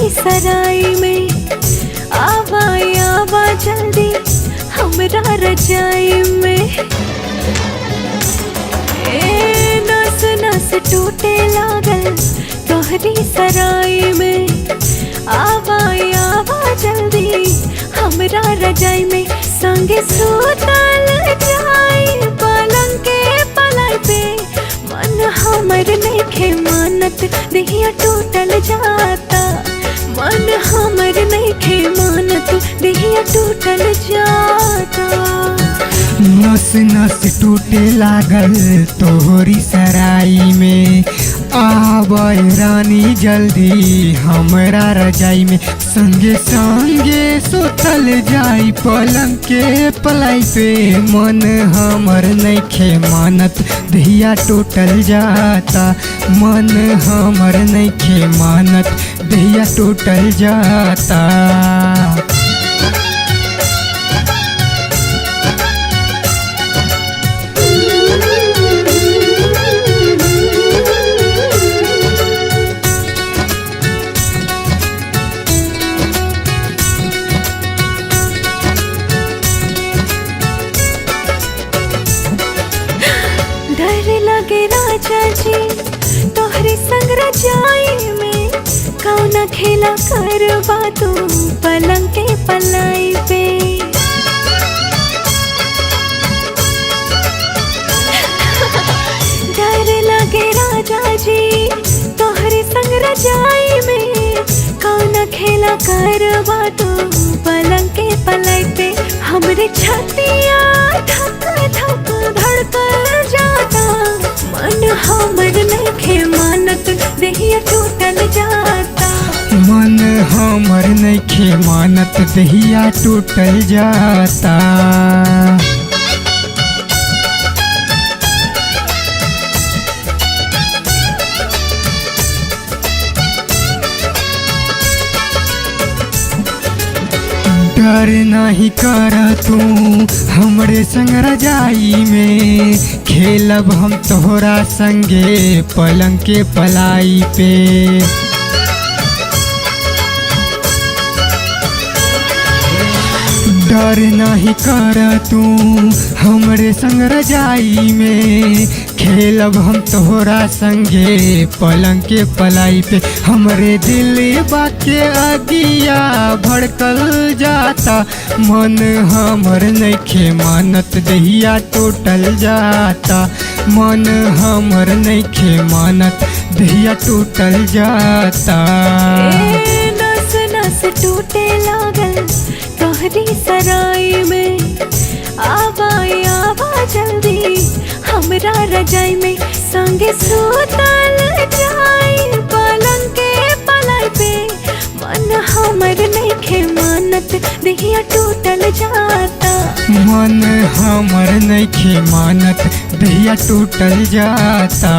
तोहरी सराय में। आवा आवा जल्दी हमरा रजाई में। ए नस नस टूटे लागल तोहरी सराय में। आवा आवा जल्दी हमरा रजाई में। संगे सुतल जाई पलंग के पलाई पे। मन हमर नइखे मानत देहिया टूटल जाता। मन हमर नइखे मानत देहिया टूटल जाता। नस नस टूटे लागल तोहरी सराई में। आबै रानी जल्दी हमरा रजाई में। संगे संगे सुतल जाई पलंग के पलाई पे। मन हमर नइखे मानत दहिया टूटल जाता। मन हमर नइखे मानत दहिया टूटल जाता। डर लगे राजा जी तोहरे संग रजाई में। कौना खेला करबा तू पलंग के पलाई पे। डर लगे राजा जी तोहरे संग रजाई में। कौना खेला करबा तू पलंग के पलाई पे। हमरे छतिया धक धक धड़कल जाता। मन हमर नइखे मानत देहिया टूटल जाता। मन हमर नइखे मानत दहिया टूटल जाता। डर नहीं कर तू हमरे संग रजाई में। खेलब हम तोहरा संगे पलंग के पलाई पे। डर नहीं कर तू हमरे संग रजाई में। खेलब हम तोहरा संगे पलंग के पलाई पे। हमरे दिल बाके अगिया भड़कल जाता। मन हमर नइखे मानत दहिया टूटल जाता। मन हमर नइखे मानत दहिया टूटल जाता। ए नस नस टूटे लागल तोहरी सराय में। आवा आवा जल्दी हमरा रजाई में। संगे सुतल जाई पलंग के पलाई पे। मन हमर नइखे मानत देहिया टूटल जाता। मन हमर नइखे मानत दहिया टूटल जाता।